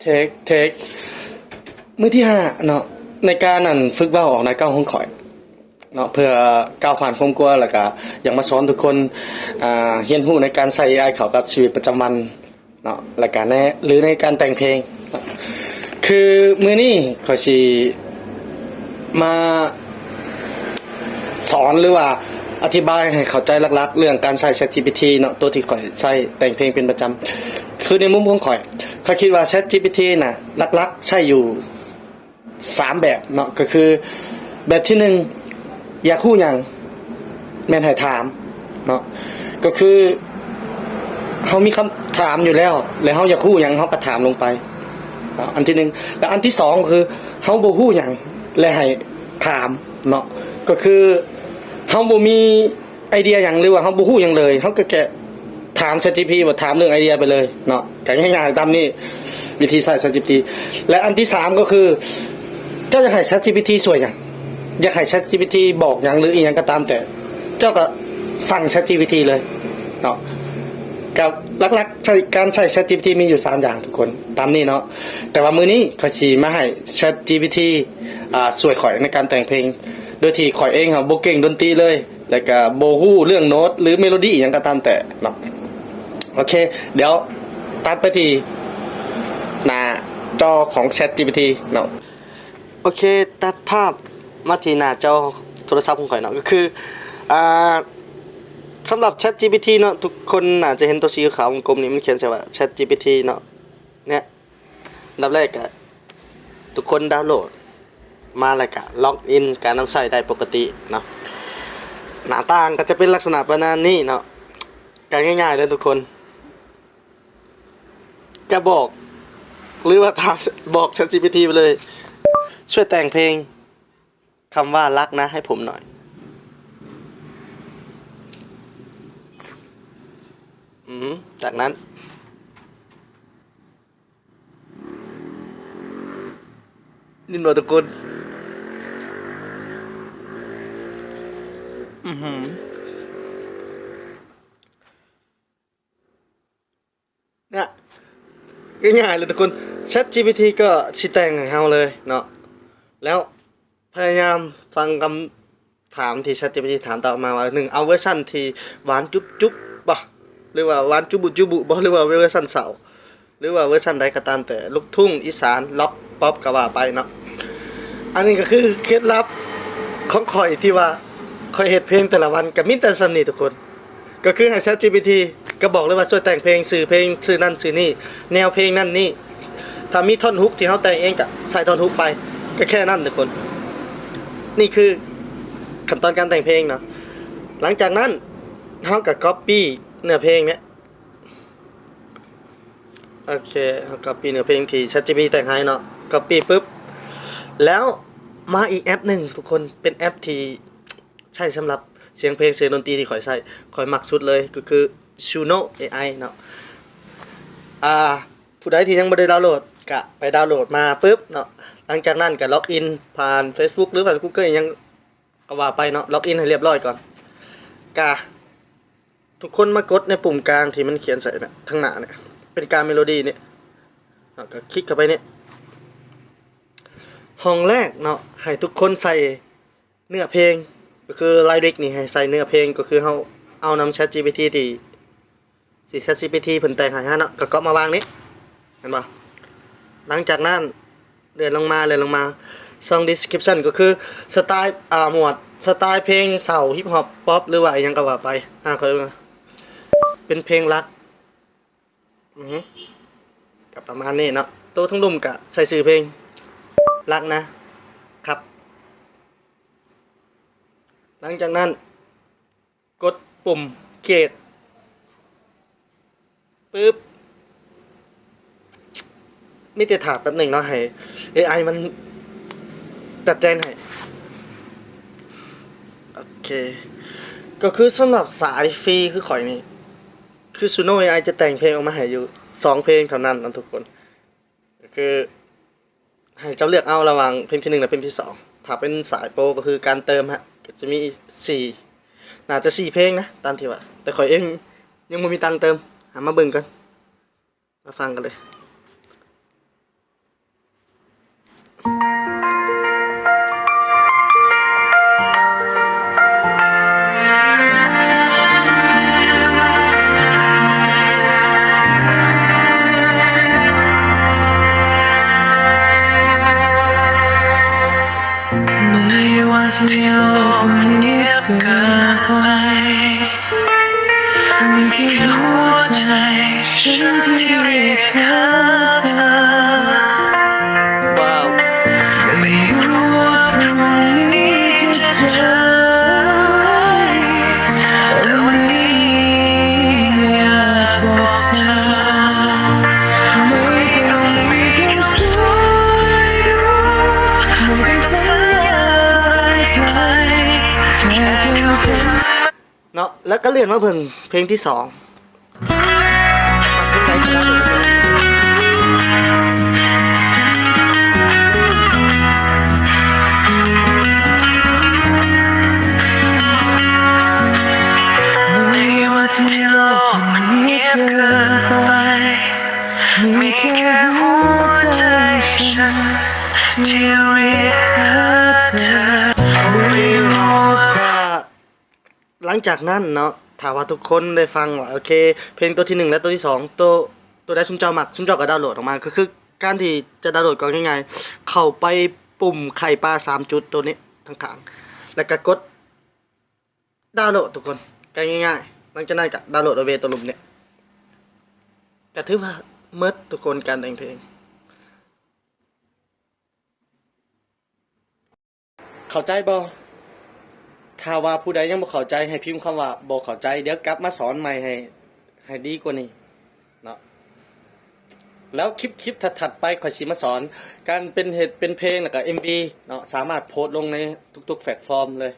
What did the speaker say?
ເທກ ເທກ ມື້ທີຫ້າເນາະ ໃນການ ອັ່ນ ຝຶກເວົ້າອອກໜ້າກ້ອງຂອງຂ້ອຍເນາະ ເພື່ອກ້າວຜ່ານຄວາມກົວ ແລ້ວກະຢາກມາສອນທຸກຄົນ ອ່າ ຮຽນຮູ້ໃນການໃຊ້ເອໄອເຂົ້າກັບຊີວິດປະຈຳວັນເນາະ ແລ້ວກະໃນ ຫຼື ໃນການແຕ່ງເພງເນາະ. ຄືມື້ນີ້ຂ້ອຍຊິມາ ສອນ ຫຼືວ່າອະທິບາຍໃຫ້ເຂົ້າໃຈຫຼັກໆ ເລື່ອງການໃຊ້ ChatGPT ເນາະ ຕົວທີ່ຂ້ອຍໃຊ້ແຕ່ງເພງເປັນປະຈຳ. ຄືໃນມຸມຂອງຂ້ອຍ ຂ້ອຍຄິດວ່າ ChatGPT ນະ ຫຼັກໆໃຊ້ຢູ່ສາມແບບເນາະ ກໍຄືແບບທີໜຶ່ງ ຢາກຮູ້ຫຍັງ ແມ່ນໃຫ້ຖາມເນາະ ກໍຄືເຮົາມີຄຳຖາມຢູ່ແລ້ວ ແລະ ເຮົາຢາກຮູ້ຫຍັງ ເຮົາກໍຖາມລົງໄປເນາະ ອັນທີໜຶ່ງ. ແລະ ອັນທີສອງ ກໍຄືເຮົາບໍ່ຮູ້ຫຍັງ ແລະ ໃຫ້ຖາມເນາະ ກໍຄືເຮົາບໍ່ມີໄອເດຍຫຍັງ ຫຼືວ່າເຮົາບໍ່ຮູ້ຫຍັງເລີຍ ເຮົາກໍແຄ່ຖາມ ChatGPT ວ່າຖາມເລື່ອງໄອເດຍໄປເລີຍເນາະ ກໍງ່າຍໆຕາມນີ້ ວິທີໃຊ້ ChatGPT. ແລະ ອັນທີສາມ ກໍຄື ເຈົ້າຢາກໃຫ້ ChatGPT ຊ່ວຍຫຍັງ ຢາກໃຫ້ ChatGPT ບອກຫຍັງ ຫຼື ອີ່ຫຍັງກໍຕາມແຕ່ ເຈົ້າກໍສັ່ງ ChatGPT ເລີຍເນາະ. ກໍຫຼັກໆ ໃຊ້ ການໃຊ້ ChatGPT ມີຢູ່ສາມຢ່າງທຸກຄົນ ຕາມນີ້ເນາະ. ແຕ່ວ່າມື້ນີ້ຂ້ອຍຊິມາໃຫ້ ChatGPT ອ່າ ຊ່ວຍຂ້ອຍໃນການແຕ່ງເພງ ໂດຍທີ່ຂ້ອຍເອງຫັ້ນບໍ່ເກັ່ງດົນຕີເລີຍ ແລ້ວກະບໍ່ຮູ້ເລື່ອງໂນ້ດ ຫຼື ເມໂລດີ້ຫຍັງກໍຕາມແຕ່ເນາະ. ໂອເຄ ດຽວຕັດໄປທີ່ໜ້າຈໍຂອງ ChatGPT ເນາະ. ໂອເຄ ຕັດພາບມາທີ່ໜ້າຈໍໂທລະສັບຂອງຂ້ອຍເນາະ ກໍຄື ອ່າ ສຳລັບ ChatGPT ເນາະ ທຸກຄົນໜ້າຈະເຫັນຕົວສີຂາວວົງກົມນີ້ ມັນຂຽນໃສ່ວ່າ ChatGPT ເນາະ ເນຍ. ອັນດັບແລກກະທຸກຄົນດາວໂຫຼດມາ ແລ້ວກະລັອກອິນການນຳໃຊ້ໄດ້ປົກກະຕິເນາະ. ໜ້າຕ່າງກໍຈະເປັນລັກສະນະປະມານນີ້ເນາະ ກໍງ່າຍໆເດີທຸກຄົນ ກະບອກ ຫຼືວ່າຖາມ ບອກ ChatGPT ໄປເລີຍ ຊ່ວຍແຕ່ງເພງ ຄຳວ່າລັກນະໃຫ້ຜົມໜ້ອຍ. ອືມ ຈາກນັ້ນ ຍິນບໍ່ທຸກຄົນ? ອືຫື ນະ ງ່າຍໆເລີຍທຸກຄົນ ChatGPT ກໍຊິແຕ່ງໃຫ້ເຮົາເລີຍເນາະ. ແລ້ວພະຍາຍາມຟັງຄຳຖາມທີ່ ChatGPT ຖາມຕອບມາວ່າ ໜຶ່ງ ເອົາເວີຊັນທີ່ຫວານຈຸບໆບໍ ຫຼືວ່າຫວານຈຸບຸຈຸບຸບໍ ຫຼືວ່າເວີຊັນເສົ້າ ຫຼືວ່າເວີຊັນໃດກໍຕາມແຕ່ ລູກທຸ່ງ ອີສານ ລັອກ ປັອບ ກໍວ່າໄປເນາະ. ອັນນີ້ກໍຄືເຄັດລັບຂອງຂ້ອຍທີ່ວ່າຂ້ອຍເຮັດເພງແຕ່ລະວັນ ກໍມີແຕ່ສ່ຳນີ້ທຸກຄົນ. ກໍຄືໃຫ້ ChatGPT ກໍບອກເລີຍວ່າຊ່ວຍແຕ່ງເພງ ຊື່ເພງ ຊື່ນັ້ນຊື່ນີ້ ແນວເພງນັ້ນນີ້ ຖ້າມີທ່ອນຮຸກທີ່ເຮົາແຕ່ງເອງກໍໃສ່ທ່ອນຮຸກໄປ ກໍແຄ່ນັ້ນທຸກຄົນ. ນີ້ຄືຂັ້ນຕອນການແຕ່ງເພງເນາະ. ຫຼັງຈາກນັ້ນເຮົາກໍກັອບປີ້ເນື້ອເພງເນຍ ໂອເຄ ເຮົາກັອບປີ້ເນື້ອເພງທີ່ ChatGPT ແຕ່ງໃຫ້ເນາະ ກັອບປີ້ປຶບ ແລ້ວມາອີກແອັບໜຶ່ງທຸກຄົນ ເປັນແອັບທີ່ ໃຊ້ສຳລັບສຽງເພງ ສຽງດົນຕີທີ່ຂ້ອຍໃຊ້ ຂ້ອຍມັກສຸດເລີຍ ກໍຄື Suno ເອໄອ ເນາະ. ອ່າ ຜູ້ໃດທີ່ຍັງບໍ່ໄດ້ດາວໂຫຼດ ກະໄປດາວໂຫຼດມາປຶບເນາະ. ຫຼັງຈາກນັ້ນກະລັອກອິນຜ່ານ Facebook ຫຼື ຜ່ານ Google ອີ່ຫຍັງກໍວ່າໄປເນາະ ລັອກອິນໃຫ້ລຽບຮ້ອຍກ່ອນ. ກະທຸກຄົນມາກົດໃນປຸ່ມກາງທີ່ມັນຂຽນໃສ່ນະ ທາງໜ້ານີ້ ເປັນກາງເມໂລດີ້ນີ້ເນາະ ກະຄລິກເຂົ້າໄປນີ້. ຫ້ອງແລກເນາະ ໃຫ້ທຸກຄົນໃສ່ ເນື້ອເພງ ກໍຄື lyric ນີ້ໃຫ້ໃສ່ເນື້ອເພງ ກໍຄືເຮົາເອົານຳ ChatGPT ທີ່ ທີ່ ChatGPT ເພິ່ນແຕ່ງໃຫ້ຫັ້ນເນາະ ກໍກັອບມາວາງນີ້ ເຫັນບໍ່? ຫຼັງຈາກນັ້ນເລື່ອນລົງມາ ເລື່ອນລົງມາ Song Description ກໍຄືສະໄຕລ໌ ອ່າ ໝວດສະໄຕລ໌ເພງເສົ້າ ຮິບຮອບ ປັອບ ຫຼືວ່າອີ່ຫຍັງກໍວ່າໄປ ອ່າ ຂ້ອຍ ເປັນເພງລັກ ອືຫື ກໍປະມານນີ້ເນາະ ໂຕະທາງລຸ່ມກະໃສ່ຊື່ເພງລັກນະຄັບ. ຫຼັງຈາກນັ້ນກົດປຸ່ມ Create ປຶບ ມີແຕ່ຖ້າແປັບໜຶ່ງເນາະ ໃຫ້ເອໄອມັນຈັດແຈງໃຫ້. ໂອເຄ ກໍຄືສຳລັບສາຍຟຣີຄືຂ້ອຍນີ້ ຄື Suno ເອໄອ ຈະແຕ່ງເພງອອກມາໃຫ້ຢູ່ສອງເພງເທົ່ານັ້ນເນາະທຸກຄົນ ກໍຄືໃຫ້ເຈົ້າເລືອກເອົາລະຫວ່າງເພງທີໜຶ່ງ ແລະ ເພງທີສອງ. ຖ້າເປັນສາຍໂປກໍຄືການເຕີມຮະ ກໍຈະມີສີ່ ໜ້າຈະສີ່ເພງນະ ຕາມທີ່ວ່າ ແຕ່ຂ້ອຍເອງຍັງບໍ່ມີຕັງເຕີມ. ເອົາມາເບິ່ງກັນ ມາຟັງກັນເລີຍ. ແລ້ວກໍເລື່ອນມາເບິ່ງເພງທີສອງ. ຫຼັງຈາກນັ້ນເນາະ ຖ້າວ່າທຸກຄົນໄດ້ຟັງວ່າ ໂອເຄ ເພງຕົວທີໜຶ່ງ ແລະ ຕົວທີສອງ ຕົວ ຕົວໃດຊຸມເຈົ້າມັກ ຊຸມເຈົ້າກໍດາວໂຫຼດອອກມາ. ກໍຄືການທີ່ຈະດາວໂຫຼດກໍງ່າຍໆ ເຂົ້າໄປປຸ່ມໄຂ່ປາສາມຈຸດຕົວນີ້ທາງຂ້າງ ແລ້ວກໍກົດ ດາວໂຫຼດທຸກຄົນ ກໍງ່າຍໆ. ຫຼັງຈາກນັ້ນກໍດາວໂຫຼດເອົາເວຕົວລຸ່ມນີ້ ກໍຖືວ່າໝົດທຸກຄົນ ການແຕ່ງເພງ. ເຂົ້າໃຈບໍ່? ຖ້າວ່າຜູ້ໃດຍັງບໍ່ເຂົ້າໃຈ ໃຫ້ພິມຄຳວ່າບໍ່ເຂົ້າໃຈ ດຽວກັບມາສອນໃໝ່ໃຫ້ ໃຫ້ດີກວ່ານີ້ເນາະ. ແລ້ວຄລິບ ຄລິບຖັດໆໄປ ຂ້ອຍຊິມາສອນການເປັນ ເຮັດເປັນເພງ ແລ້ວກໍເອັມວີ ເນາະ ສາມາດໂພສລົງໃນທຸກໆແພລດຟອມເລີຍ.